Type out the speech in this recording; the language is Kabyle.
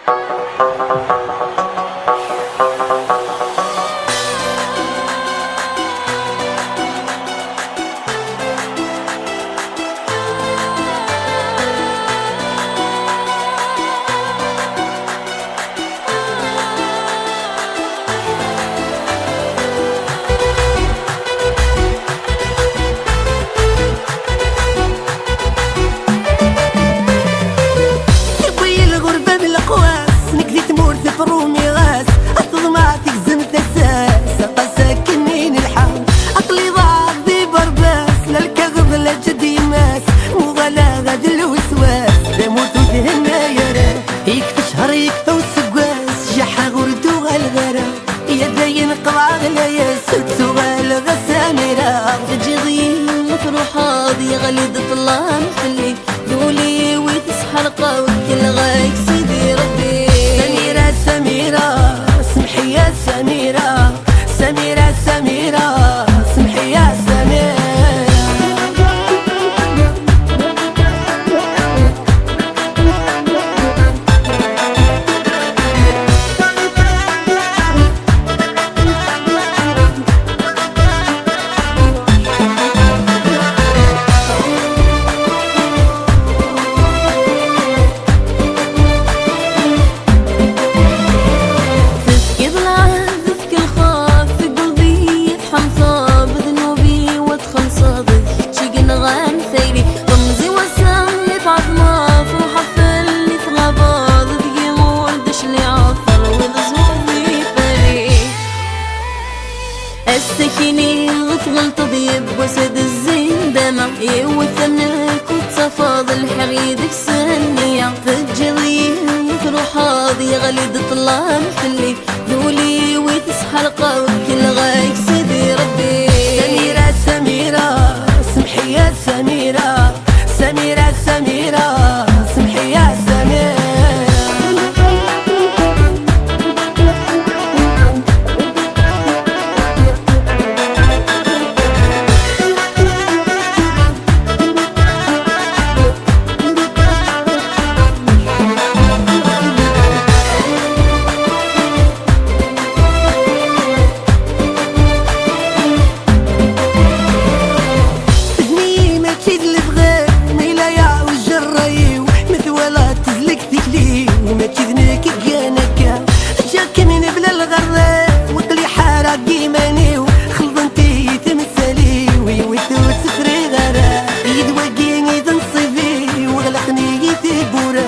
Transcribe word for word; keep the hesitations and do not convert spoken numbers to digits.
Tewwi lɣerba d leqwas, nekk di tmurt ṭrumiɣ-as. Ateḍmeɛ tegzem tasa-s, aṭas akken i nelḥa. Aql-i ḍaɛeɣ di berbas, la lkaɣeḍ la ǧedd yemma-s. Muɣaleɣ ad lweswas, tamurt ur thenna ara. Yekfa ccher yekfa useggas, jaḥeɣ ur d-uɣaleɣ ara. Ya dayen qeḍɛeɣ layas, ur ttuɣaleɣ ass amira. Teǧǧiḍ-iyi truḥeḍ, yeɣli-d ṭṭlam fell-i. D ul-iw i tesḥerqeḍ, kelleɣ-ak Sidi Rebbi. Samira, Samira, semḥ-iyi a Samira. Samira, Samira, semḥ-iyi a Samira. Tefkiḍ lɛehd, tefkiḍ lxaf, tegguleḍ-iyi tḥemseḍ, d ddnub-iw ad txellṣeḍ, d kečč i yenɣan tayri. Temẓi wass-a i tɛeḍmeḍ, truḥeḍ fell-i tɣabeḍ, deg-i ur d-tecliɛeḍ, terwiḍ zzhur di Paris. Ass-a kini tɣelṭeḍ, yiwwas ad zzin dama, yiwet am nekk ur ttafeḍ, lḥiɣ yid-k s nniya. Teǧǧiḍ-iyi truḥeḍ, yeɣli-d ṭṭlam fell-i, d ul-iw i tesḥerqeḍ, kelleɣ-ak Sidi Rebbi. Samira, Samira, semḥ-iyi a Samira. Samira, Samira, semḥ-iyi a Samira. Tedni mačči d lebɣi, ma yella yeɛwej ṛṛay-iw, ma twalaḍ tezleg tikli-w, mačči d nekk i igan akka. Ǧǧiɣ-kem mebla lɣerra, waqli ḥareɣ deg iman-iw, xelḍent-iyi temsal-iw, yiwet ur tt-friɣ ara. Yid wagi i d nnṣib-iw, ɣlaqen-iyi tiwwura.